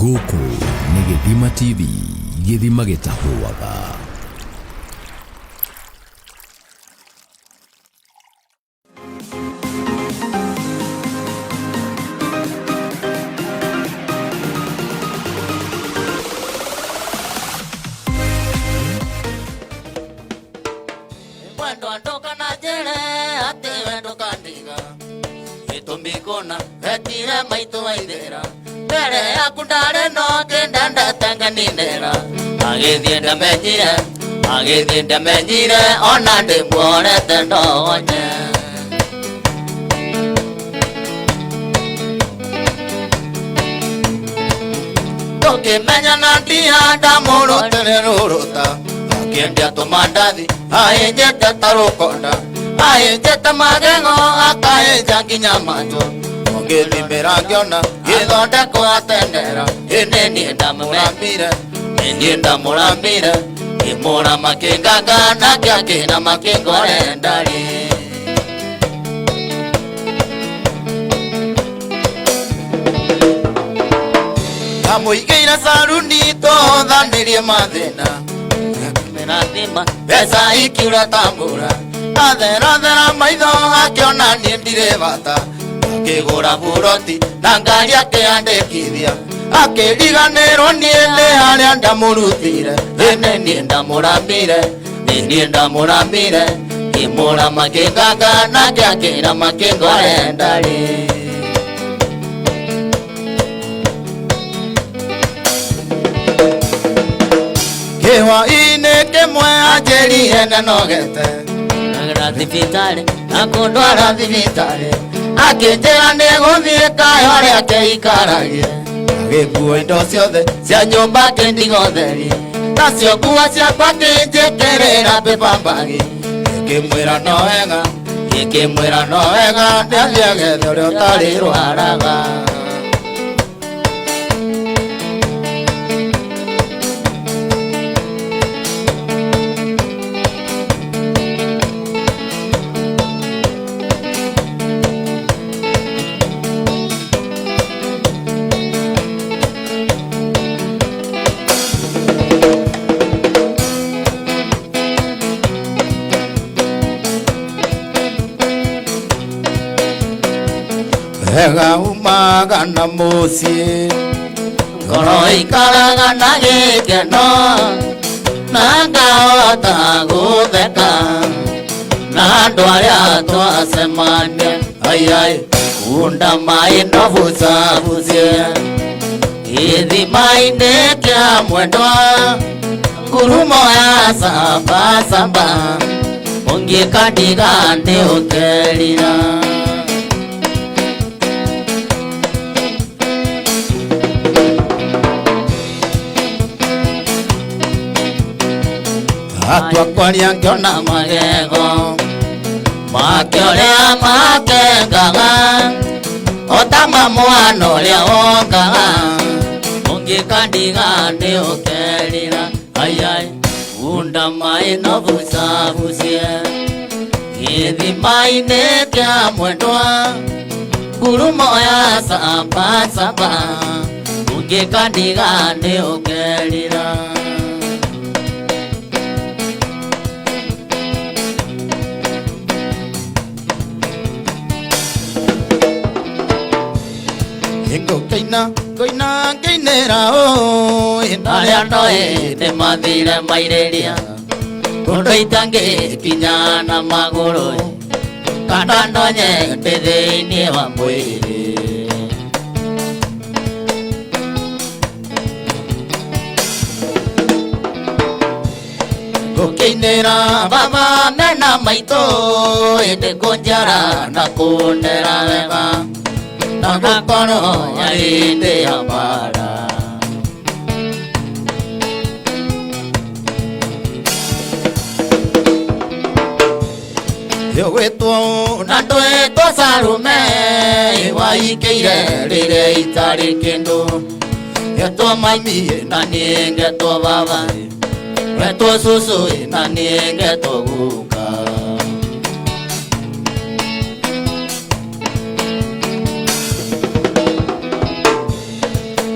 Gũkũ nĩ Gĩthima TV, gĩthima gĩtahũaga. Mwendwa ndũkananjĩre atĩ we ndũkandiga gĩtũmi kũna wetire maitũ waithĩra mbere yaku ndarĩ no ngĩnda ndatenganinĩra agĩthiĩ ndamenyire agĩthiĩ ndamenyire ona ndĩmuorete ndonye. Tũkĩmenyana ndia ndamũrũtĩre rũrũta akĩendia tũmandathi ahĩnjĩte ta rũkonda ahĩnjĩte magego akahĩnja nginya matũ ũngĩthimĩra ngĩona gĩthondeko atendera ĩnĩ niĩ ndamũramire nĩ niĩ ndamũramire ngĩmũrama kĩnganga nake akĩnama kĩngore ndarĩ. Ndamũigĩire caruni tũhothanĩrie mathĩna mĩrathima mbeca ikiura ta mbura atherathera maitho akĩona niĩ ndirĩ bata akĩgũra buroti na ngari akĩandĩkithia akĩriganĩrwo niĩ nĩ harĩa ndamũrutire ĩnĩ niĩ ndamũramire nĩ niĩ ndamũramire ngĩmũrama kĩnganga nake akĩrama kĩngore ndarĩ. Kĩhwaĩ-inĩ kĩmwe anjĩrire nĩnogete agĩra thibitarĩ na kũndwara thibitarĩ akĩnjĩra nĩgũthiĩ kayo arĩa akeikaragie agĩkua indo ciothe cia nyũmba akĩndigotherie nacio nguo ciakwa akĩnjĩkĩrĩra paper bag ngĩkĩmwĩra no wega ngĩkĩmwĩra no wega nĩathiĩ agethe ũrĩa ũtarĩ rwaraga. Wega umaga na mũciĩ ngoro ikaraga na gĩkeno na ngahota gũtheka na andũ arĩa twacemania aiai kunda maĩ no bucabucie gĩthima-inĩ kĩa mwendwa ngurumo ya sambasamba ũngĩkandiga nĩ ũkerira. Atua kwaria ngĩona magego make ũrĩa makengaga o ta mamwana ũrĩa wongaga ũngĩkandiga nĩ ũkerira aiai unda maĩ no bucabucie gĩthima-inĩ kĩa mwendwa ngurumo ya sambasamba ũngĩkandiga nĩ ũkerira. Ngũkĩina ngũina ngĩinĩra ũũ arĩa ndoĩ nĩmathire mairĩria kũndũ itangĩkinya na magũrũ kana ndonye ndĩ thĩinĩ wa mwĩrĩ. Ngũkĩinĩra baba mena maitũ ĩndĩ kũnjara na kũndera wega na gũkorwo yarĩ hĩndĩ ya mbara. Ĩgwĩtwo na ndwĩtwo Salume waikĩire rĩrĩa itarĩ kĩndũ getwo mami na niĩ ngetwo baba getwo cũcũ na niĩ ngetwo guka.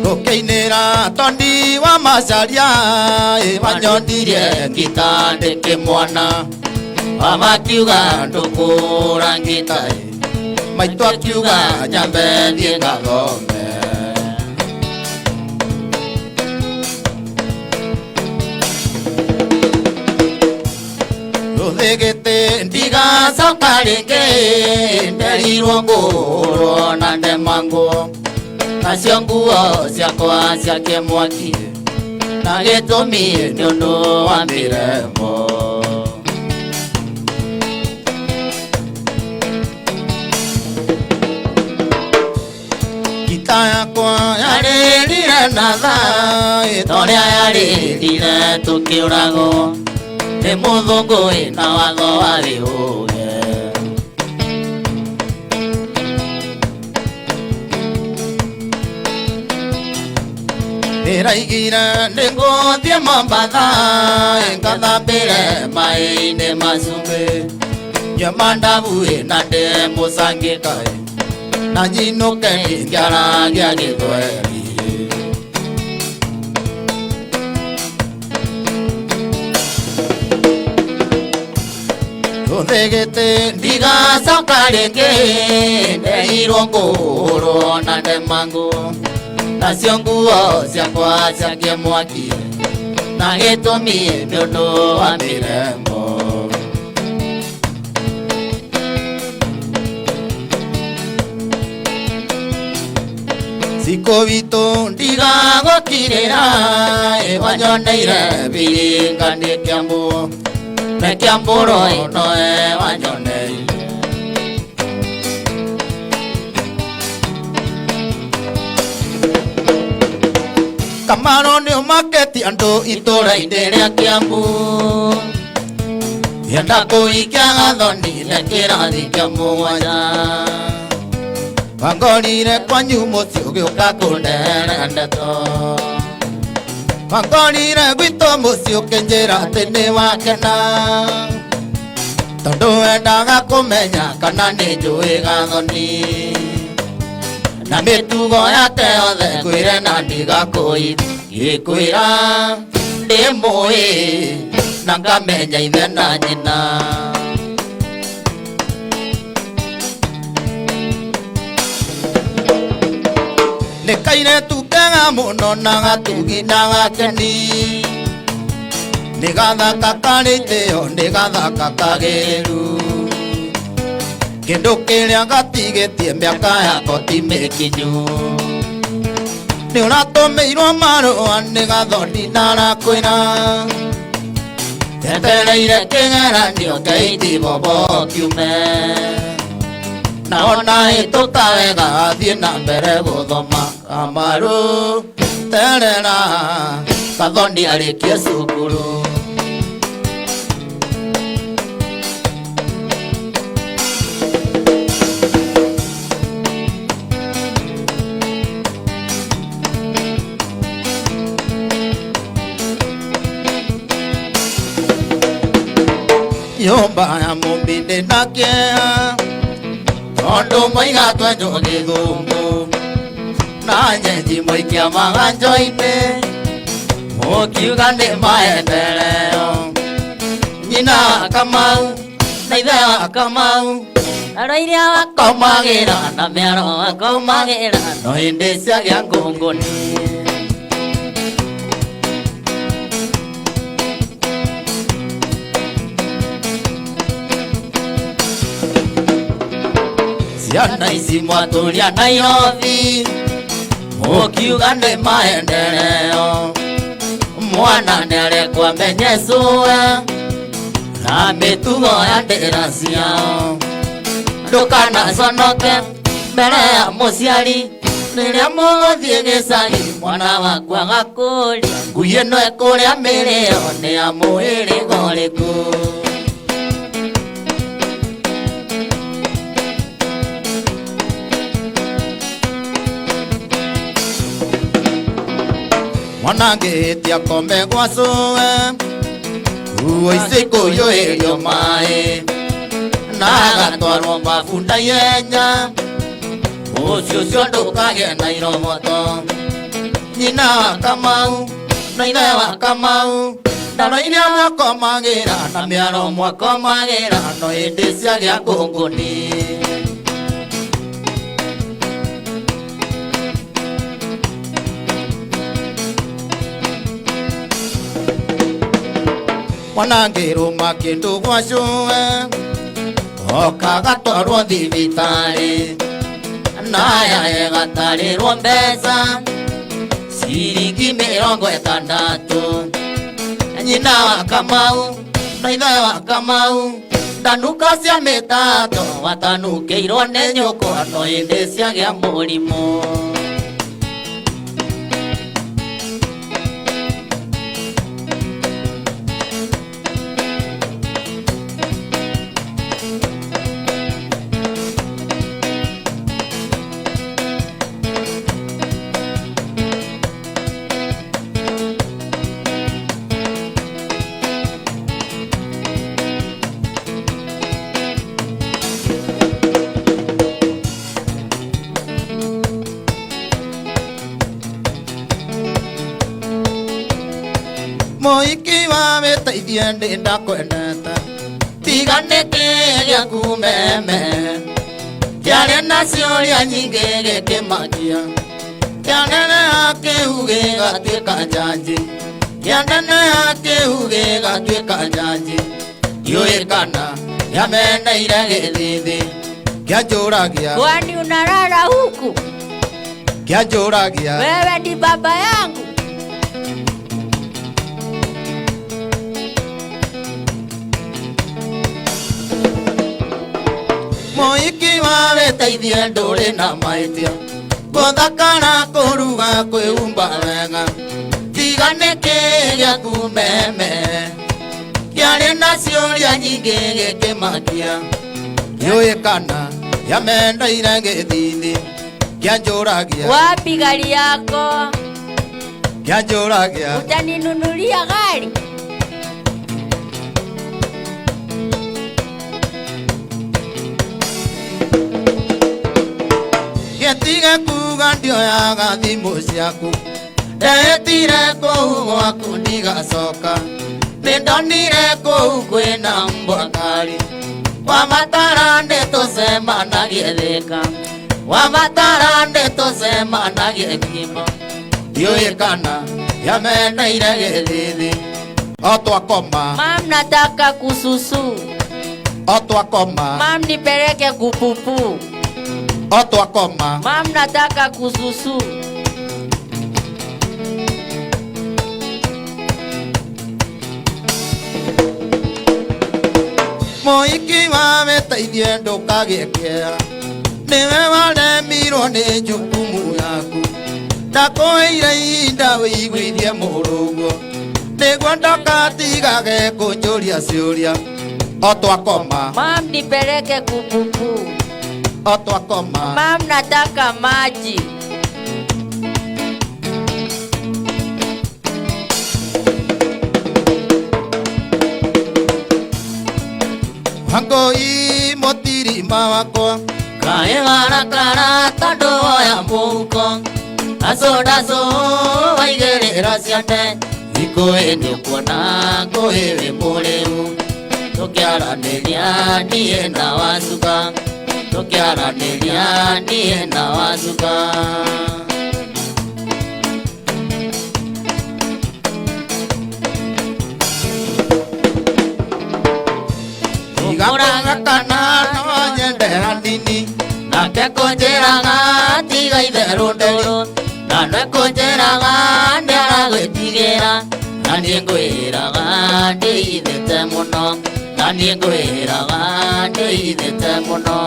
Tũkĩinĩra tondi wa macaria wanyondirie ngita ndĩ kĩmwana mama akiuga ndũkũra ngita maitũ akiuga nyambe thiĩ ngathome. Rũthĩgĩtĩ ndigacoka rĩngĩ nderirwo ngũrwo na ndemangwo nacio nguo ciakwa cia kĩmwaki na gĩtũmi nĩ ũndũ wa mĩrembo. Ngita yakwa yarĩrire na thaa torĩa yarĩrire tũkĩũragwo nĩ mũthũngũ wĩna watho wa wĩũge. Ndĩraigire nĩngũthiĩ Mombatha ngathambĩre maĩ-inĩ ma cumbĩ nyue mandabu na ndĩ mũcangĩka na nyinũke ngĩaragia gĩthweri. Rũthĩgĩtĩ ndigacoka rĩngĩ nderirwo ngũrwo na ndemangwo nacio nguo ciakwa cia kĩmwaki na gĩtũmi nĩ ũndũ wa mĩrembo. Cikũ witũ ndigagũkirĩra wanyoneire biringa nĩ Kĩambu nĩ Kĩambũrũ noe wanyoneire. Kamaro nĩ ũmaketi andũ itũra-inĩ rĩa Kĩambu enda kũhikia gathoni na kĩrathi kĩa mũgwanja wangorire kwanyu mũciĩ ũgĩũka kũndehera ndeto wangorire gwitũ mũciĩ ũkĩnjĩra atĩ nĩ wakena tondũ wendaga kũmenya kana nĩ njũĩ gathoni na mĩtugo yake yothe ngwĩre na ndigakũithi ngĩkwĩra ndĩmũĩ na ngamenya ithe na nyina. Nĩ kairĩtu kega mũno na gatugi na gakeni nĩ gathaka karĩ itĩo nĩ gathaka kagĩrĩru kĩndũ kĩrĩa gatigĩtie mĩaka yako ti mĩkinyu nĩ ũratũmĩirwo marũa nĩ gathoni ndarakwĩra etereire kĩgeranio kĩa kiume na ona hĩtũka wega athiĩ na mbere gũthoma Kamaru terera gathoni arĩkie cukuru. Nyũmba ya mũmbi ndĩ na kĩeha tondũ moiga twenjwo gĩthũngũ na nyenji mũikia maganjo-inĩ mũkiuga nĩ maendeleo nyina wa Kamau na ithe wa Kamau Arũire akomagĩra na mĩaro akomagĩra no hĩndĩ ciagĩa ngũngũni. Ciana ici mwatũria Nairobi mũkiuga nĩ maendeleo mwana nĩarekwo amenye cũwe na mĩtugo ya ndĩra ciao ndũkanaconoke mbere ya mũciari rĩrĩa mũgũthiĩ gĩcagi mwana waku agakũria ngui ĩno ĩkũrĩa mĩrĩo nĩ ya mũhĩrĩga ũrĩkũ. Mwana ngĩhĩtia kome gwa cũwe nguo ici kũiyũrĩrio maĩ na agatwarwo mabunda ihenya mũciĩ ũcio ndũkagĩe na iromoto Nyina wa Kamau na ithe wa Kamau ndaro iria mwakomagĩra na mĩaro mwakomagĩra no hĩndĩ ciagĩa ngũngũni. Mwana ngĩrũma kĩndũ gwa cũwe oka gatwarwo thibitarĩ naya ĩgatarĩrwo mbeca ciringi 60. Nyina wa Kamau na ithe wa Kamau ndanuka cia mĩtato watanukĩirwo nĩ nyũkwa no hĩndĩ ciagĩa mũrimũ. Mũhiki wa wĩteithie ndĩ ndakwendete tiga nĩkĩ gĩaku meme kĩarĩ na ciũria nyingĩ gĩkĩmakia kĩaneneha kĩu gĩgatuĩka njanji kĩaneneha kĩu gĩgatuĩka njanji ndiũĩ kana kĩameneire gĩthithi kĩanjũragia. Kwani unalala huku? Kĩanjũragia. Wewe ni baba yangu. Mũhiki wa wĩteithie ndũrĩ na mahĩtia gũthakara kũruga kwĩhumba wega tiga nĩkĩ gĩaku meme kĩarĩ na ciũria nyingĩ gĩkĩmakia kĩũĩ kana kĩamendeire gĩthithi kĩanjũragia. Wapi gari yako? Kĩanjũragia. Utaninunulia gari? Gĩtige kuga ndioyaga thimũ ciaku ndehĩtire kũu gwaku ndigacoka nĩndonire kũu kwĩna mbwa kari wamatara nĩtũcemanagie Thĩka wamatara nĩtũcemanagie Kimbo ndiũĩ kana kĩameneire gĩthithi o twakoma. Mam, nataka kususu. O twakoma. Mam, nipeleke kupupu. O twakoma. Mam, nataka kususu. Mũhiki wa wĩteithie ndũkagĩe kĩeha nĩwe waremirwo nĩ jukumu yaku ndakũheire ihinda wĩiguithie mũrũguo nĩguo ndakatigage kũnjũria ciũria o twakoma. Mam, nipeleke kupupu. O twakoma. Mam, nataka maji. Wangũi mũtirima wakwa kaĩ warakara tondũ woya mũhuko acũndacũ waigĩrĩra ciande ikũĩ nĩũkuona ngũĩ wĩ mũrĩu tũkĩaranĩria niĩ na wacuka tũkĩaranĩria niĩ na wacuka. Tiga kana no nyende hanini nake kũnjĩraga tiga itherũ ndũrũ na nĩ kũnjĩraga nĩaragwĩtigĩra na niĩ ngwĩraga ndĩithĩte mũno na niĩ ngwĩraga ndĩithĩte mũno.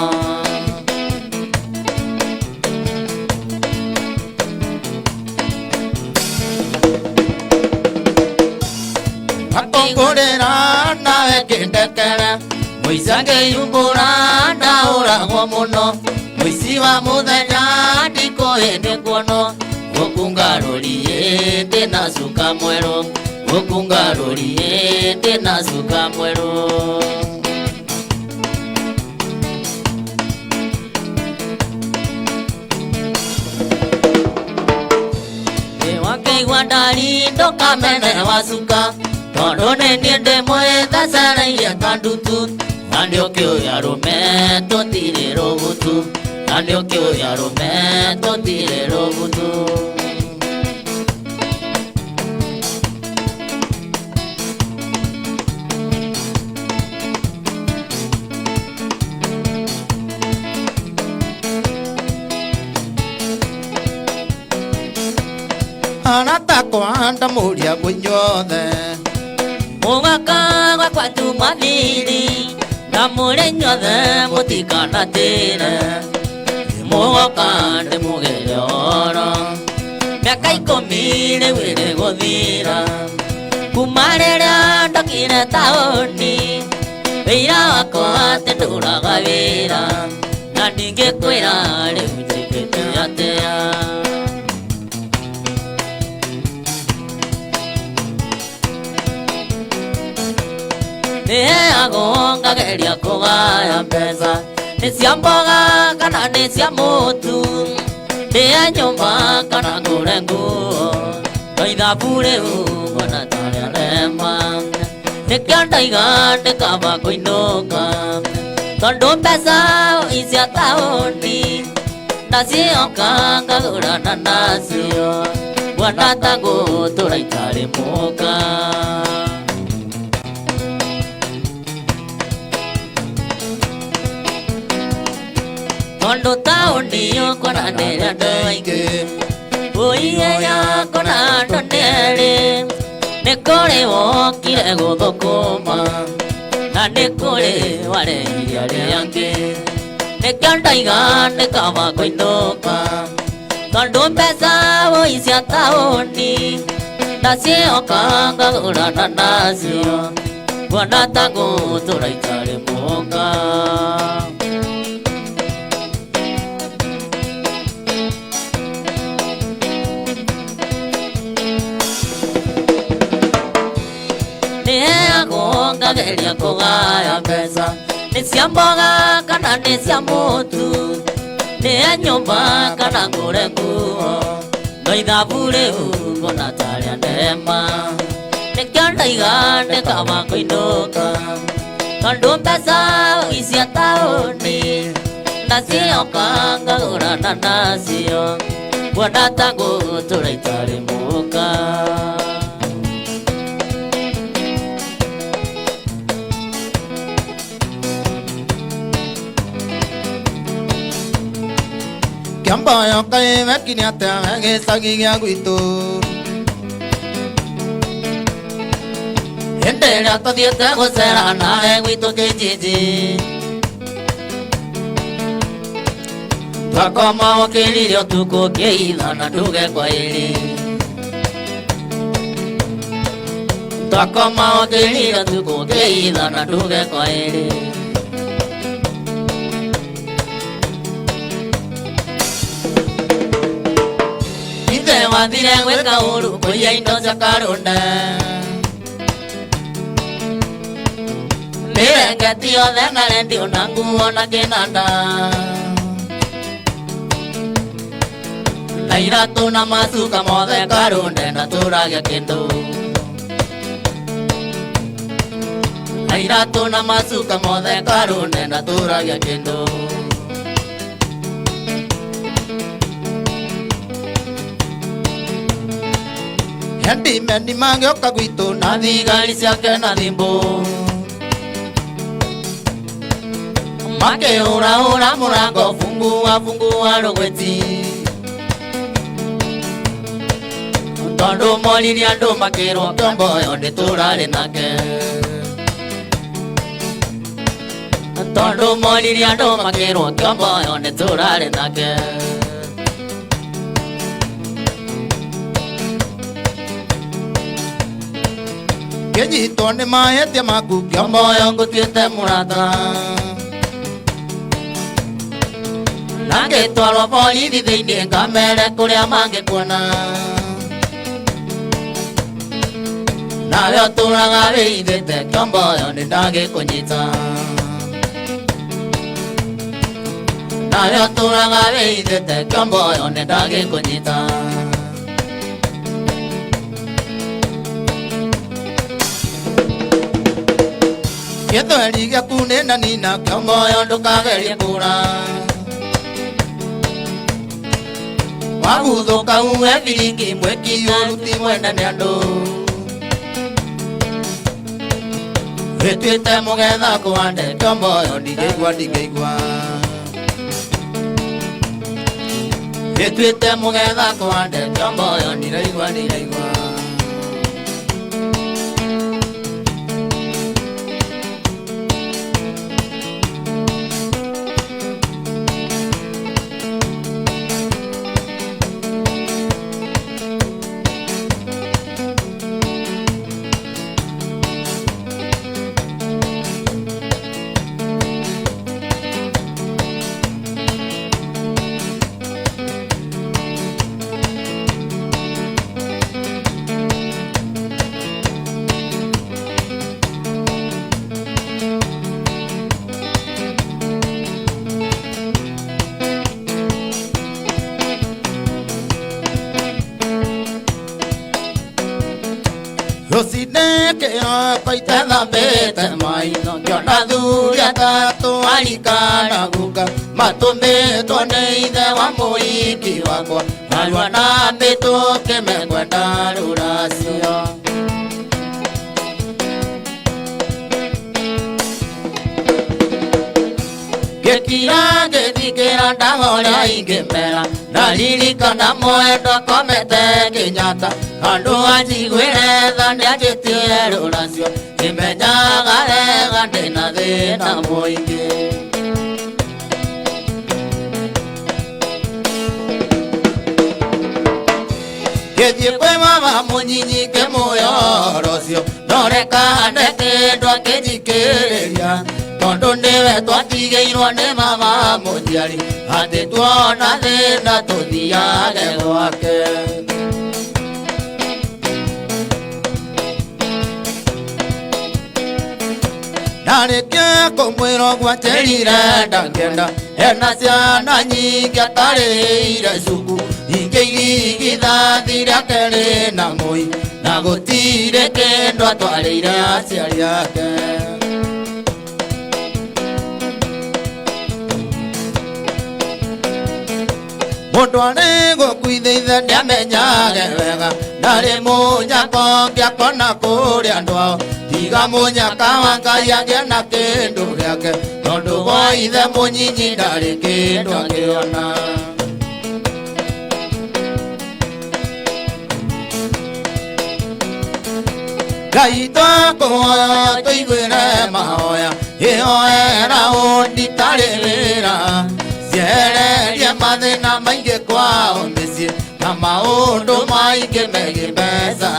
Akongorera nawe kĩndekere mũici angĩyumbũra ndaũragwo mũno mũici wa mũthenya ndikũĩ nĩkuonwo gũkungarũrie ndĩna cuka mwerũ gũkungarũrie ndĩna cuka mwerũ. Ũngĩigua ndari ndũkamene wacuka tondũ nĩ niĩ ndĩmwĩthecereirie ta ndutu na nĩũkĩũĩ arũme tũtirĩ rũgutu na nĩũkĩũĩ arũme tũtirĩ rũgutu. Arata ndamũria inyuothe Mũgaka gwakwa tuma thiri na mũrĩ inyuothe mũtikanatĩre mũgoka ndĩmũgĩre ũhoro mĩaka 10 rĩu ĩrĩ gũthira kuma rĩrĩa ndokire taũni wĩira wakwa atĩ ndũraga wĩra na ndingĩkwĩra rĩu njĩkĩte atĩa. Nĩheagwo ngageria kũgaya mbeca nĩ cia mboga kana nĩ cia mũtu ndĩe nyũmba kana ngũre nguo no ithabu rĩu ngona ta rĩarema nĩkĩo ndaiga nĩ kaba kũinũka tondũ mbeca cia taũni nacioka ngagũrana nacio nguona ta ngũtũra itarĩ mũka. Tondũ taũni ũkona nĩ andũ aingĩ ũiye yakona andũ nĩ erĩ nĩ kũrĩ wokire gũthũkũma na nĩ kũrĩ warehire arĩa angĩ nĩkĩo ndaiga nĩ kaba kũinũka tondũ mbeca wũi cia taũni ndacioka ngagũrana nacio nguona ta ngũtũra itarĩ mũka. Nĩheagwo ngageria kũgaya mbeca nĩ cia mboga kana nĩ cia mũtu ndĩe nyũmba kana ngũre nguo no ithabu rĩu ngona ta rĩanema nĩkĩo ndaiga nĩ kaba kũinũka tondũ mbeca cia taũni nacioka ngagũrana nacio nguona ta ngũtũra itarĩ mũka. Kĩamboyo kaĩ wekire atĩa we gĩcagi gĩa gwitũ Hĩndĩ ĩrĩa tũthiĩte gũcera nawe gwitũ kĩnjinji twakoma ũkĩrire ũtukũ ngĩitha na nduge kwa ĩrĩ twakoma ũkĩrire ũtukũ ngĩitha na nduge kwa ĩrĩ. Ithe wathire gwĩka ũru kũiya indo cia karũnda mĩrengeti yothe na rendio na nguo na kĩnanda na iratũ na macuka mothe karũnde na tũragia kĩndũ na iratũ na macuka mothe karũnde na tũragia kĩndũ. Handyman mangĩũka gwitũ na thigari ciake na thimbũ makĩhũrahũra mũrango fungua fungua rũgwĩti tondũ moririe andũ makĩrwo Kĩomboyo nĩ tũrarĩ nake tondũ moririe andũ makĩrwo Kĩomboyo nĩ tũrarĩ nake. Kĩnyitwo nĩ mahĩtia maku Kĩomboyo ngũtuĩte mũrata na ngĩtwarwo borithi thĩinĩ ngamere kũrĩa mangĩkuona nawe ũtũraga wĩithĩte Kĩomboyo nĩ ndagĩkũnyita nawe ũtũraga wĩithĩte Kĩomboyo nĩ ndagĩkũnyita. Gĩthweri gĩaku nĩ nani na kĩomoyo ndũkagerie kũra. Waguthũka uwe biringi mwĩki ũruti mwene nĩ andũ. Wĩtuĩte mũgetha kũhande kĩomoyo ndingĩigua ndingĩigua. Wĩtuĩte mũgetha kũhande kĩomoyo ndiraigua ndiraigua. Rũcinĩ kĩroko itethambĩte maitho ngĩona athuri atatũ arika na guka matũmĩtwo nĩ ithe wa mũhiki wakwa marua na mĩtũkĩ mekwenda rũracio. Ngĩkira ngĩthikĩra ndawa ũrĩa ingĩmera ndaririkana mwendwa akomete Kenyatta andũ anjiguĩre tha nĩanjĩtie rũracio ngĩmenyaga wega ndĩna thĩna mũingĩ. Ngĩthiĩ kwĩ mama mũnyinyi ngĩmũhe ũhoro ũcio ndoreka hande kĩndũ akĩnjikĩrĩria tondũ nĩwe twatigĩirwo nĩ mama mũnjiari atĩ tuona thĩna tũthiage gwake. Ndarĩkia kũmwĩra ũguo anjĩrire ndangĩenda ena ciana nyingĩ atarĩire cukuru ingĩ irigithathi rĩake rĩna mũi na gũtirĩ kĩndũ atwarĩire aciari ake. Mũndũ arĩ gũkuithia ithe nĩamenyage wega ndarĩ mũnyaka ũngĩ akona kũrĩa andũ ao tiga mũnyaka wa Ngai agĩe na kĩndũ gĩake tondũ gwa ithe mũnyinyi ndarĩ kĩndũ angĩona. Ngai twakũhoya tũiguĩre mahoya ĩhoera ũnditarĩ wĩra ciehererie mathĩna maingĩ kwao mĩciĩ na maũndũ maingĩ megiĩ mbeca.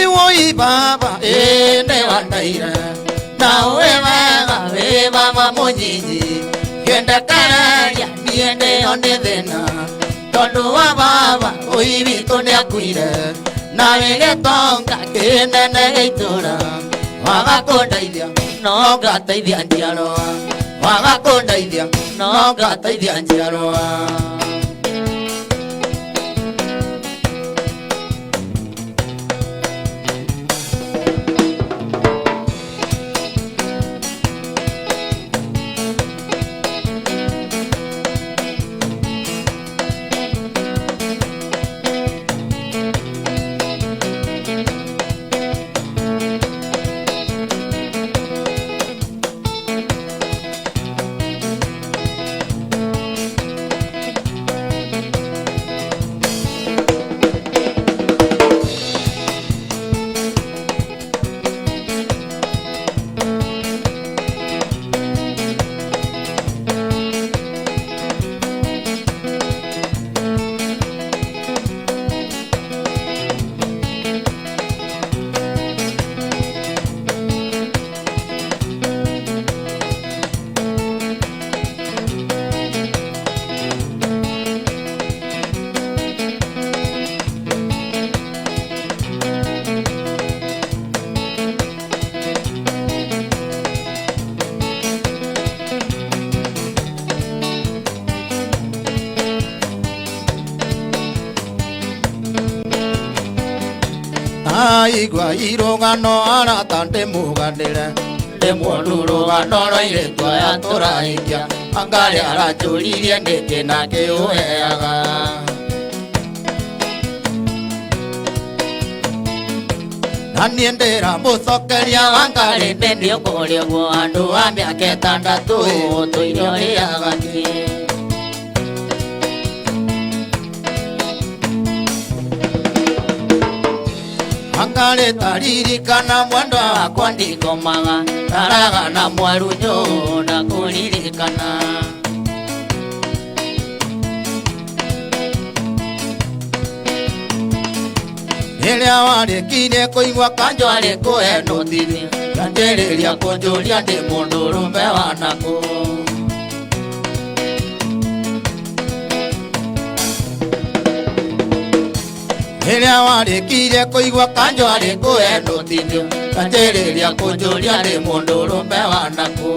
Iwoi baba ĩ nĩwandaire na wĩ wega wĩ mama mũnyinyi ngĩndekereria niĩ ndĩo nĩ thĩna tondũ wa baba ũi witũ nĩakuire na wĩ gĩtonga kĩnene gĩa itũũra waga kũndeithia no ngateithia njiarwa waga kũndeithia no ngateithia njiarwa. Aigua irũgano arata ndĩmũganĩre ndĩmuonu rũgano rwa airĩtu aya tũrahikia angarĩ aranjũririe nĩkĩ nake ũheaga. Na niĩ ndĩramũcokeria wangarĩ nĩ niĩ ũkũrĩgwo andũ a mĩaka ĩtandatũ tũirio rĩaga kĩ. Angarĩ taririkana mwendwa wakwa ndikomaga ndaraga na mwarunyo na kũririkana. Rĩrĩa warĩkirie kũigua kanjũ arĩ kũhe nũtithi kĩanjĩrĩria kũnjũria ndĩ mũndũrũme wa nakũ. Rĩrĩa warĩkirie kũigua kanjũ arĩ kũhe nũtithi kĩanjĩrĩria kũnjũria ndĩ mũndũrũme wa nakũ.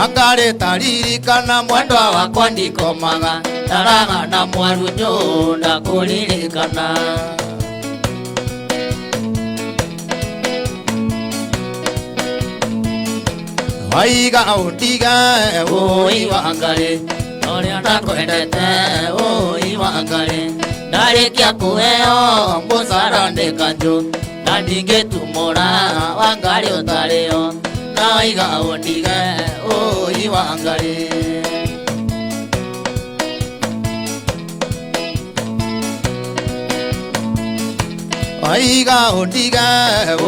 Angarĩ taririkana mwendwa wakwa ndikomaga ndaraga na mwarunyo na kũririkana. Waiga ũndige ũi wangarĩ ũrĩa ndakwendete ũi wangarĩ ndarĩkia kũheo mũcara nĩ kanjũ na ndingĩtumũra wangarĩ ũtarĩo na waiga ũndige ũi wangarĩ. Waiga ũndige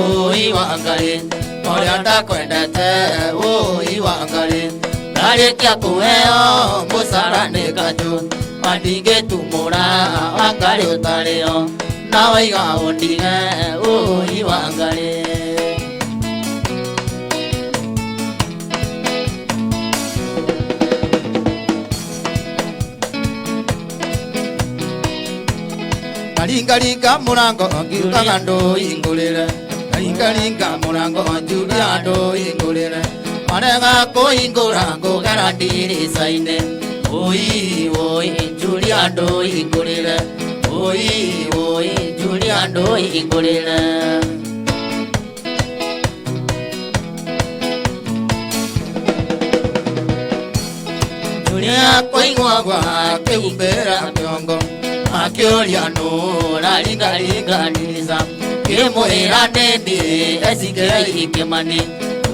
ũi wangarĩ ũrĩa ndakwendete ũi wangarĩ ndarĩkia kũheo mũcara nĩ kanjũ na ndingĩtumũra wangarĩ ũtarĩo na waiga ũndige ũi wangarĩ. Karingaringa mũrango ngiugaga ndũhingũrĩre karingaringa mũrango njuria ndũhingũrĩre warega kũhingũra ngũgera ndirica-inĩ ũi ũi njuria ndũhingũrĩre ũi ũi njuria ndũhingũrĩre. Julia kũiguagwa akĩhumbĩra kĩongo akĩũria nũ ũraringaringa ndirica kĩmwĩra nĩ niĩ Ezekiel Kĩmani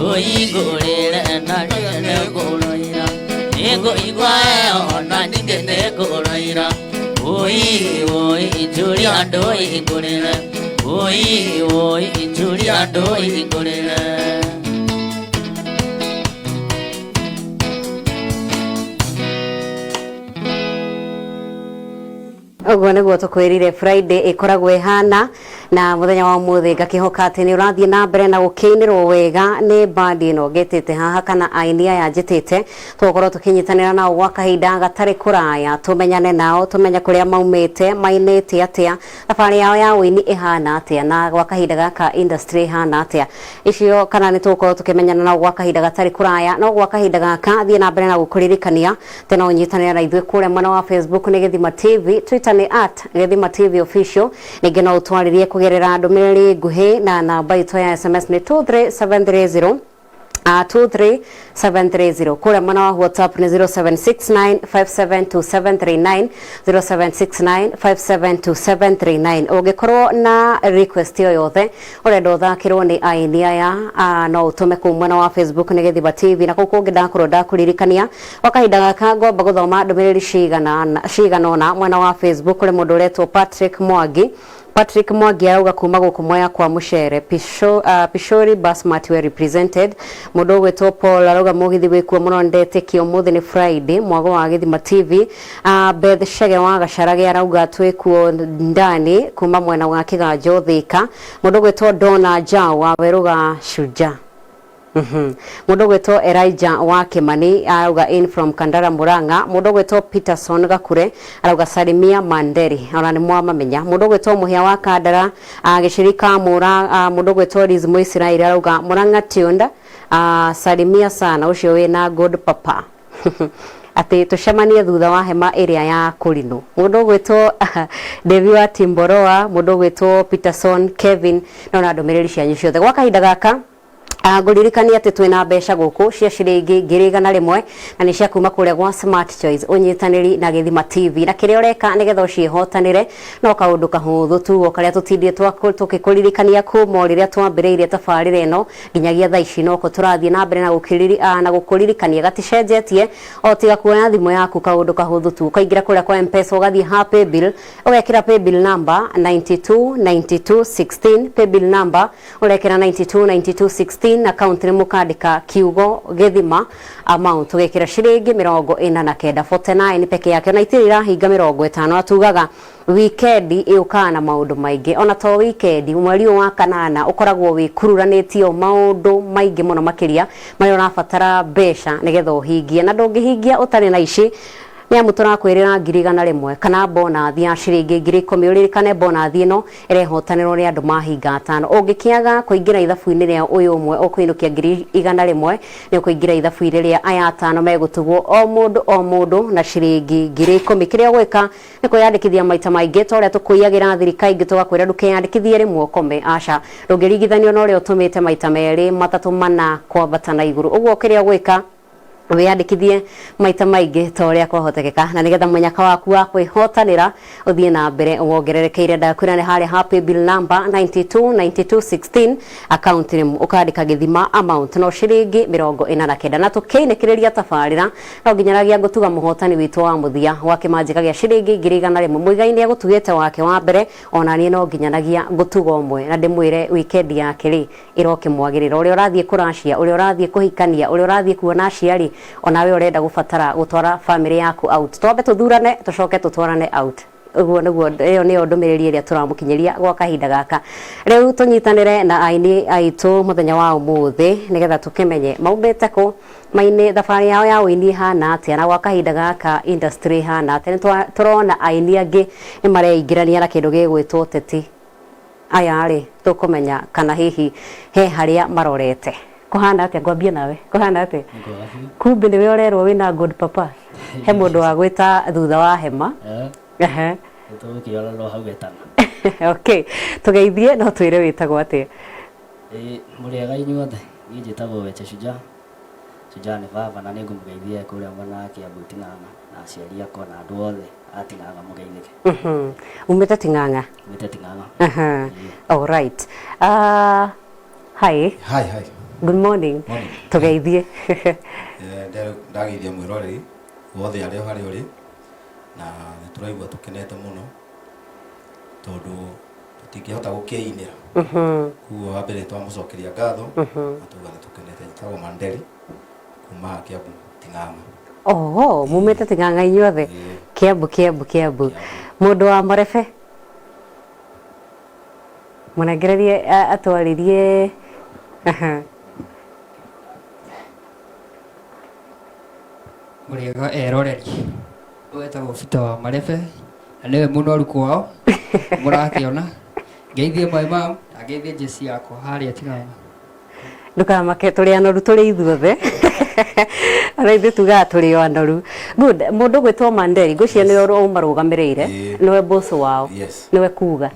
ũhingũrĩre na nĩngũrũira nĩngũigua heho na ningĩ nĩngũrũira ũi ũi Julia ndũhingũrĩre ũi ũi Julia ndũhingũrĩre. Ũguo nĩguo tũkwĩrire Friday ĩkoragwo ĩhana na mũthenya wa ũmũthĩ ngakĩhoka atĩ nĩ ũrathiĩ na mbere na gũkĩinĩrwo wega nĩ bandi ĩno ngĩtĩte haha kana aini aya njĩtĩte tũgũkorwo tũkĩnyitanĩra nao gwa kahinda gatarĩ kũraya tũmenyane nao tũmenye kũrĩa maumĩte mainĩte atĩa thabarĩ yao ya ũini ĩhana atĩa na gwa kahinda gaka industry ĩhana atĩa icio kana nĩ tũgũkorwo tũkĩmenyana nao gwa kahinda gatarĩ kũraya no gwa kahinda gaka thiĩ na mbere na gũkũririkania tena ũnyitanĩra na ithuĩ kũrĩa mwena wa Facebook nĩ Gĩthima TV, Twitter nĩ @Gĩthima TV official ningĩ no ũtwarĩrie kũgerera ndũmĩrĩri nguhĩ na namba itũ ya SMS nĩ 23730 23730 kũrĩa mwena wa WhatsApp nĩ 0769572739 0769572739 ũngĩkorwo na request yo yothe ũrenda ũthakĩrwo nĩ aini aya no ũtũme kũu mwena wa Facebook nĩ Gĩthima TV na kũu kũngĩ ndakorwo ndakũririkania gwa kahinda gaka ngomba gũthoma ndũmĩrĩri cigana ũna mwena wa Facebook kũrĩ mũndũ ũretwo Patrick Mwangi. Patrick Mwangi arauga kuma gũkũ Mwea kwa Mũcere Pishori Basmati were represented. Mũndũ ũgwĩtwo Paul arauga mũgithi wĩkuo mũno ndetĩkio ũmũthĩ nĩ Friday mwago wa Gĩthima TV. Beth Chege wa Gacarage arauga twĩkuo ndani kuma mwena wa Kĩganjo Thika. Mũndũ ũgwĩtwo Donna Jao wa Werũga Shujaa. Mũndũ ũgwĩtwo Elijah wa Kimani arauga in from Kandara Murang'a. Mũndũ ũgwĩtwo Peterson Gakure arauga Salimia Manderi ona nĩ mwamamenya. Mũndũ ũgwĩtwo Mũhĩa wa Kandara gĩcirika Mũra mũndũ ũgwĩtwo Liz Mũisiraeli arauga Murang'a Tunda salimia sana ũcio wĩna good papa. Atĩ tũcemanie thutha wa hema ĩrĩa ya kũrinũ. Mũndũ ũgwĩtwo Devi wa Timboroa, mũndũ ũgwĩtwo Peterson Kevin, no na ndũmĩrĩri cianyu ciothe. Gwa kahinda gaka ngũririkania atĩ twĩna mbeca gũkũ cia ciringi 100,000 na nĩ cia kuma kũrĩa gwa Smart Choice ũnyitanĩri na Gĩthima TV, na kĩrĩa ũreka nĩgetha ũciĩhotanĩre no kaũndũ kahũthũ tu o karĩa tũtindie tũkĩkũririkania kuma o rĩrĩa twambĩrĩirie tabarĩra ĩno nginyagia thaa ici, noko tũrathiĩ na mbere na na gũkũririkania gaticenjetie o tiga kuoya thimũ yaku, kaũndũ kahũthũ tu, ũkaingĩra kũrĩa kwa M-Pesa, ũgathiĩ ha paybill, ũgekĩra paybill number 929216, paybill number ũrekĩra 929216, account nĩ mũkandĩka kiugo Gĩthima, amount ũgekĩra ciringi 49, 49 peke yake, ona itirĩ irahinga 50. Atugaga wikendi ĩũkaga na maũndũ maingĩ, ona to wikendi, mweri ũyũ wa kanana ũkoragwo wĩkururanĩtio maũndũ maingĩ mũno makĩria marĩa ũrabatara mbeca nĩgetha ũhingie, na ndũngĩhingia ũtarĩ na ici. Nĩ amu tũrakwĩrĩra 100,000 kana bonathi ya ciringi 10,000. Ũririkane bonathi ĩno ĩrehotanĩrwo nĩ andũ mahinga atano. Ũngĩkĩaga kũingĩra ithabu-inĩ rĩa ũyũ ũmwe ũkũinũkia 100,000, nĩ ũkũingĩra ithabu-inĩ rĩa aya atano megũtugwo o mũndũ o mũndũ na ciringi 10,000. Kĩrĩa ũgwĩka nĩ kwĩyandĩkithia maita maingĩ, ta ũrĩa tũkũiyagĩra thirikari ingĩ tũgakwĩra ndũkeyandĩkithie rĩmwe ũkome, aca, ndũngĩringithanio na ũrĩa ũtũmĩte maita merĩ, matatũ, mana kwambata na igũrũ. Ũguo kĩrĩa ũgwĩka, wiyandĩkithie maita maingĩ ta ũrĩa kwahotekeka, na nĩgetha mũnyaka waku wa kwĩhotanĩra ũthiĩ na mbere wongererekeire. Ndakwĩra nĩ harĩa ha paybill number 929216, account nĩ ũkandĩka Gĩthima, amount no ciringi 49. Na tũkĩinĩkĩrĩria tabarĩra no nginyanagia ngũtuga mũhotani witũ wa mũthia wa kĩmanjĩka gĩa ciringi 100,000. Mũigai nĩ egũtugĩte wake wa mbere, ona niĩ no nginyanagia ngũtuga ũmwe na ndĩmwĩre weekend yake rĩ ĩrokĩmwagĩrĩra, ũrĩa ũrathiĩ kũracia, ũrĩa ũrathiĩ kũhikania, ũrĩa ũrathiĩ kuona aciari, onawe ũrenda gũbatara gũtwara family yaku out. Twambe tũthurane tũcoke tũtwarane out. Ũguo nĩguo, ĩyo nĩyo ndũmĩrĩri ĩrĩa tũramũkinyĩria gwa kahinda gaka. Rĩu tũnyitanĩre na aini aitũ mũthenya wa ũmũthĩ nĩgetha tũkĩmenye maumĩte kũ, maini thabarĩ yao ya ũini ĩhana atĩa, na gwa kahinda gaka industry ĩhana atĩa. Nĩ tũrona aini angĩ nĩ mareingĩrania na kĩndũ gĩgwĩtwo ũteti. Aya rĩ, tũkũmenya kana hihi he harĩa marorete kũhana atĩa. Ngwambia nawe, kũhana atĩa? Kumbe nĩwe ũrerwo wĩna good papa, he mũndũ wa gwĩta thutha wa hema. Ehe. Tũgũkĩrora no hau etana. Okay, tũgeithie, no twĩre wĩtagwo atĩa? Ĩĩ, mũrĩega inyuothe. Niĩ njĩtagwo Weche Shujaa. Shujaa nĩ baba, na nĩngũmũgeithia kũrĩa mwena wa Kiambu Ting'ang'a, na aciari akwa na andũ othe a Ting'ang'a mũgeithĩke. Umĩte Ting'ang'a? Umĩte Ting'ang'a. Aha. All right. Hi. Hi, hi. Good morning. Morning. Tũgeithie. Ndageithia mwĩroreri wothe arĩa harĩa ũrĩ, na nĩ tũraigua tũkenete mũno tondũ tũtingĩhota gũkĩinĩra. Koguo wa mbere twamũcokeria ngatho na tuga nĩ tũkenete. Njĩtagwo Manderi kuma Kiambu Ting'ang'a. Oho, mumĩte Ting'ang'a inyuothe? Ĩĩ. Kiambu, Kiambu, Kiambu. Mũndũ wa Marebe mũnengererie atwarĩrie. Aha. Mũrĩega eroreri, wetagwo Peter wa Marebe na nĩwe mũnoru kwao mũrakĩona. Ngeithie my mom na ngeithie jeci yakwa harĩa Ting'ang'a. Ndũkamake, tũrĩ anoru, tũrĩ ithuothe, ona ithuĩ tugaga tũrĩ o anoru. Good. Mũndũ ũgwĩtwo Manderi, ngwĩciria nĩwe ũmarũgamĩrĩire. Ĩĩ. Nĩwe boss wao. Yes. Nĩwe kuga.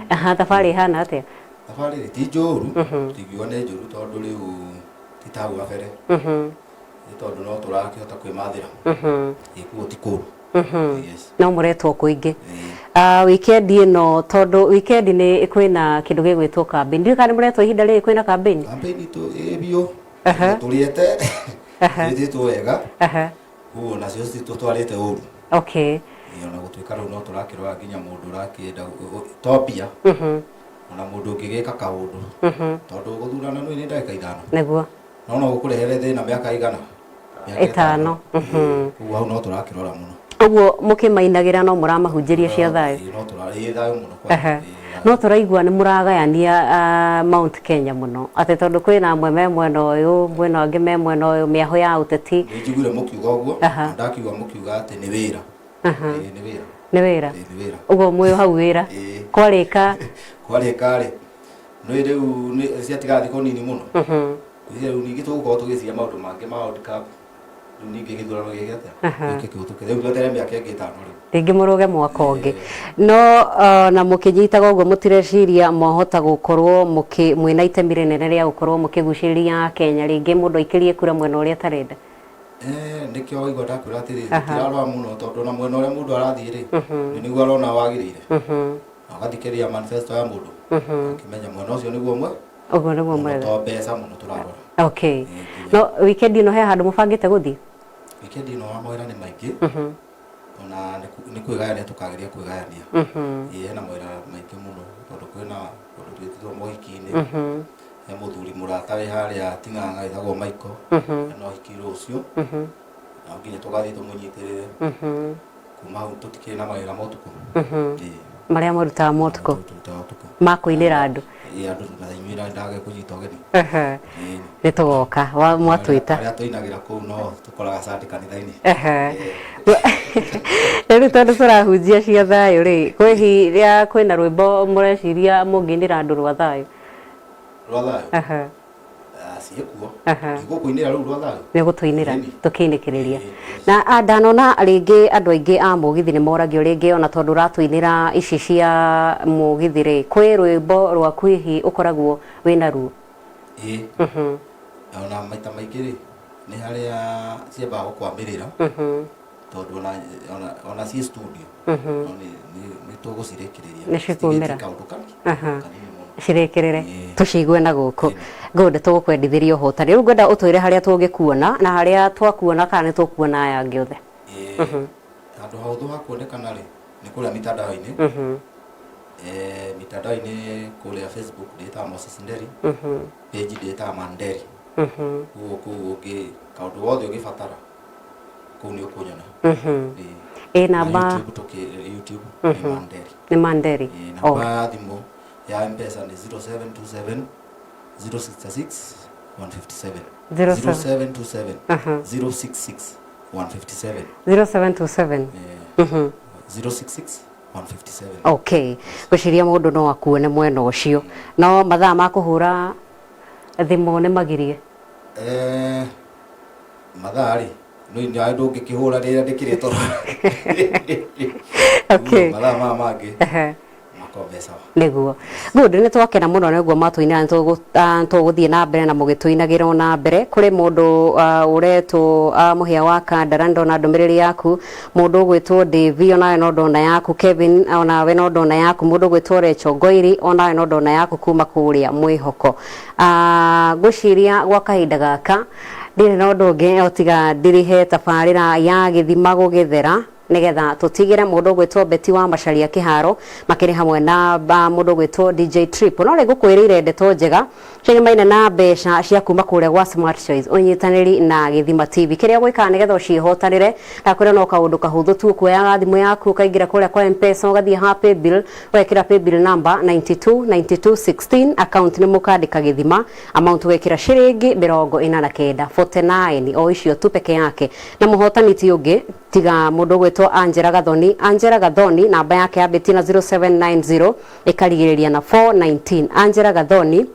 Aha, thabarĩ ĩhana atĩa? Thabarĩ rĩ ti njũru, tingiuga nĩ njũru tondũ rĩu ti ta hau gabere. Nĩ tondũ no tũrakĩhota kwĩmathĩra. Ĩĩ, koguo ti kũru. Yes. No mũretwo kũingĩ. Weekend ĩno, tondũ weekend nĩ kwĩna kĩndũ gĩgwĩtwo campaign, ndiũĩ kana nĩ mũretwo ihinda rĩrĩ kwĩna campaign. Campaign itũ ĩ biũ. Tũrĩete. Twĩtĩtwo wega. Koguo nacio citũtwarĩte ũru. Ĩĩ, ona gũtuĩka rĩu no tũrakĩrora nginya mũndũ ũrakĩenda to mbia, ona mũndũ ũngĩgĩka kaũndũ, tondũ gũthurana nĩ ndagĩka 5. Nĩguo. No no gũkũrehere thĩna mĩaka igana? Mĩaka 5. Ĩĩ, koguo hau no tũrakĩrora mũno. Ũguo mũkĩmainagĩra no mũramahunjĩria cia thayũ? Ĩĩ, no tũra ĩĩ, thayũ mũno kwa. Ĩĩ. No tũraigua nĩ mũragayania Mount Kenya mũno, atĩ tondũ kwĩna amwe me mwena ũyũ, mwena angĩ me mwena ũyũ, mĩahũ ya ũteti. Nĩ njiguire mũkiuga ũguo, na ndakiuga mũkiuga atĩ nĩ wĩra. Ĩĩ, nĩ wĩra. Nĩ wĩra. Ĩĩ, nĩ wĩra. Ũguo mwĩ hau wĩra. Ĩĩ. Kwarĩka. Kwarĩka rĩ, nĩ rĩu nĩ ciatigara thikũ nini mũno. Rĩu ningĩ tũgũkorwo tũgĩciria maũndũ mangĩ ma World Cup. Rĩu ningĩ gĩthurano gĩke atĩa? Gĩũke kĩhĩtũke. Rĩu tweterere mĩaka ĩngĩ 5 rĩu. Rĩngĩ mũrũge mwaka ũngĩ. No na mũkĩnyitaga ũguo mũtireciria mwahota gũkorwo mwĩna itemi rĩnene rĩa gũkorwo mũkĩgucĩrĩria Kenya rĩngĩ mũndũ aikĩrie kura mwena ũrĩa atarenda. Nĩkĩo waigua ndakwĩra atĩrĩrĩ, tũtirarora mũno tondũ ona mwena ũrĩa mũndũ arathiĩ rĩ, nĩ nĩguo arona wagĩrĩire. Na ũgathikĩrĩria manifesto ya mũndũ, ũkĩmenya mwena ũcio nĩguo mwe. Ũguo nĩguo mwega. To mbeca mũno tũrarora. Okay. No weekend ĩno he handũ mũbangĩte gũthiĩ? Weekend ĩno mawĩra nĩ maingĩ. Ona nĩ kwĩgayania tũkageria kwĩgayania. Ĩĩ hena mawĩra maingĩ mũno tondũ kwĩna kũndũ twĩtĩtwo mohiki-inĩ. He mũthuri mũrata wĩ harĩa Ting'ang'a wĩtagwo Michael. Hena ũhiki rũciũ. Na nginya tũgathiĩ tũmũnyitĩrĩre. Kuma hau tũtikĩrĩ na mawĩra ma ũtukũ. Marĩa mũrutaga ma ũtukũ? Ma kũinĩra andũ? Ĩĩ andũ na inyuĩ ndage kũnyita ũgeni. Nĩ tũgoka mwatwĩta. Arĩa tũinagĩra kũu no tũkoraga Sunday kanitha-inĩ. Rĩu tondũ tũrahunjia cia thayũ rĩ, kwĩ rĩrĩa kwĩna rwĩmbo mũreciria mũngĩinĩra andũ rwa thayũ? Rwa thayũ? Ciĩkuo. Nĩgũkũinĩra rĩu rwa thayũ? Nĩ ũgũtũinĩra tũkĩinĩkĩrĩria. Na ndanona rĩngĩ andũ aingĩ a mũgithi nĩ moragio rĩngĩ ona tondũ ũratũinĩra ici cia mũgithi rĩ, kwĩ rwĩmbo rwaku hihi ũkoragwo wĩna ruo? Ĩĩ. Ona maita maingĩ rĩ, nĩ harĩa ciambaga gũkwamĩrĩra tondũ ona ciĩ studio nĩ tũgũcirĩkĩrĩria. Nĩ cikumĩra. Kaũndũ kanini mũno. Cirĩkĩrĩre tũcigue na gũkũ. Good, tũgũkwendithĩria ũhotani. Rĩu ngwenda ũtwĩre harĩa tũngĩkuona na harĩa twakuona kana nĩ tũkuona aya angĩ othe. Handũ hahũthũ ha kuonekana rĩ, nĩ kũrĩa mitandao-inĩ. Mitandao-inĩ kũrĩa Facebook ndĩtaga Moses Nderi. Page ndĩtaga Manderi. Koguo kũu ũngĩ kaũndũ gothe ũngĩbatara kũu nĩ ũkũnyona. Ĩ namba YouTube nĩ Manderi. Nĩ Manderi. Namba ya thimũ ya M-Pesa nĩ 0727 066 157. 0727 066 157. 0727 066 157. Okay. Ngwĩciria mũndũ no akuone mwena ũcio. No mathaa ma kũhũra thimũ nĩ magirie? Mathaa rĩ, no ndũngĩkĩhũra rĩrĩa ndĩkĩrĩ toro. Okay. Mathaa maya mangĩ Nĩguo. Good, nĩ twakena mũno nĩguo matũinĩra, nĩ tũgũthiĩ na mbere na mũgĩtũinagĩra ona mbere. Kũrĩ mũndũ ũretwo Mũhĩa wa Kandara, ndona ndũmĩrĩri yaku. Mũndũ ũgwĩtwo Davy onawe no ndona yaku. Kevin onawe no ndona yaku. Mũndũ ũgwĩtwo Rachel Ngoiri onawe no ndona yaku kuma kũrĩa Mwĩhoko. Ngwĩciria gwa kahinda gaka ndirĩ na ũndũ ũngĩ o tiga ndirihe tabarĩra ya gĩthima gũgĩthera nigetha tutigire mundu ugwitwo Betty wa Macharia Kiharo makiri hamwe na mundu ugwitwo DJ Trip. No ri ngukwirire ndeto njega ciagemaine na mbeca cia kuma kuria gwa Smart Choice unyitaniri na Githima TV kiria gwika nigetha ucihotanire na kuria no kaundu kahuthu tu kuoyaga thimu yaku ukaingira kuria kwa M-Pesa ugathie ha paybill wekira paybill number 929216 account ni mukandika Githima amount wekira shiringi 49 49 o icio tu peke yake na muhotani ti ungi tiga mundu gwitwo Angela Gathoni. Angela Gathoni namba yake ya beti na 0790 ikarigiriria na 419. Angela Gathoni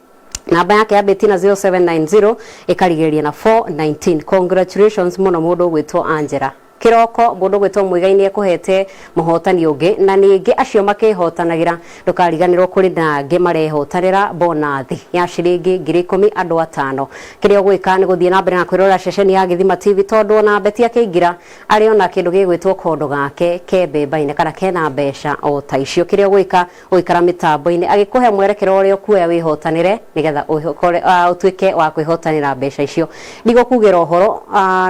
namba yake ya beti na 0790 ikarigiriria na 419. Congratulations muno mundu gwitwo Angela. Kiroko mundu gwitwo Muigai ni ekuhete muhotani ungi na ningi acio makihotanagira ndukariganirwo kuri na angi marehotanira bonathi ya shiringi 10,000 andu atano. Kiria ugwika ni guthie na mbere na kwirora ceceni ya Githima TV tondu ona Beti akiingira ari ona kindu gigwitwo kondo gake ke mbemba-ini kana kena mbeca o ta icio. Kiria ugwika uikara mitambo-ini agikuhe mwerekero uria ukuoya wihotanire nigetha utuike wa kwihotanira mbeca icio. Ndigũkugĩra ũhoro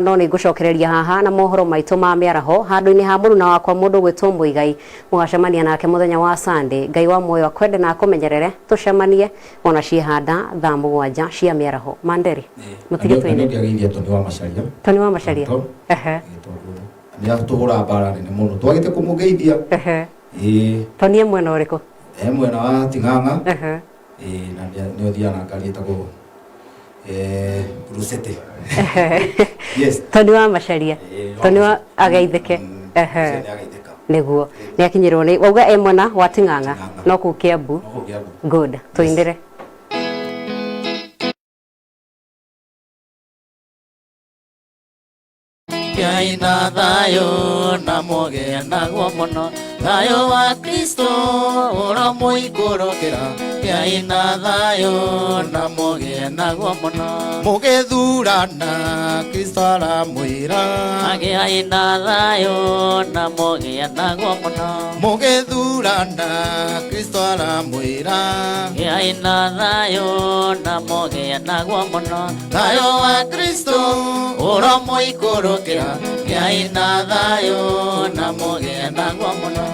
no nĩngũcokereria haha na mohoro maitũ ma mĩaraho handũ-inĩ ha mũruna wakwa mũndũ gwĩtwo Muigai. Mũgacemania nake mũthenya wa Sunday. Ngai wa muoyo akwende na akũmenyerere tũcemanie ona ciĩhanda thaa 7 cia mĩaraho. Manderi mũtige twĩne. Nĩngĩageithia Tony wa Macharia. Tony wa Macharia. Ehe. Nĩ atũhũra mbara nene mũno twagĩte kũmũgeithia. Ehe. Ĩĩ. Tony e mwena ũrĩkũ? E mwena wa Ting'ang'a. Ehe. Ĩĩ na nĩ ũthiaga na ngari ĩtagwo Rosette. Yes. Tony wa Macharia. Tony wa ageithike. Ehe. Niguo. Ni akinyirwo ni wauga e mwena wa Ting'ang'a no kuu Kiambu. Good. Tuindire. Gĩai na thayũ na mũgĩe naguo mũno. Thayũ wa Kristo ũromũikũrũkĩra. Gĩai na thayũ na mũgĩe naguo mũno. Mũgĩthurana Kristo aramwĩra. Gĩai na thayũ na mũgĩe naguo mũno. Mũgĩthurana Kristo aramwĩra. Gĩai na thayũ na mũgĩe naguo mũno. Thayũ wa Kristo ũromũikũrũkĩra. Gĩai na thayũ na mũgĩe naguo mũno.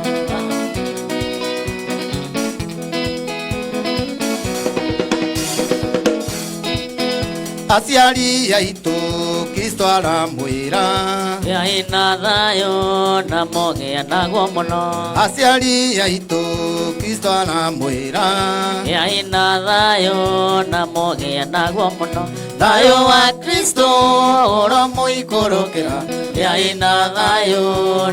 Aciari aitũ Kristo aramwĩra. Gĩai na thayũ na mũgĩe naguo mũno. Aciari aitũ Kristo aramwĩra. Gĩai na thayũ na mũgĩe naguo mũno. Thayũ wa Kristo ũromũikũrũkĩra. Gĩai na thayũ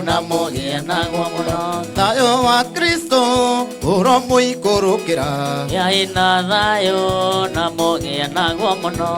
na mũgĩe naguo mũno. Thayũ wa Kristo ũromũikũrũkĩra. Gĩai na thayũ na mũgĩe naguo mũno.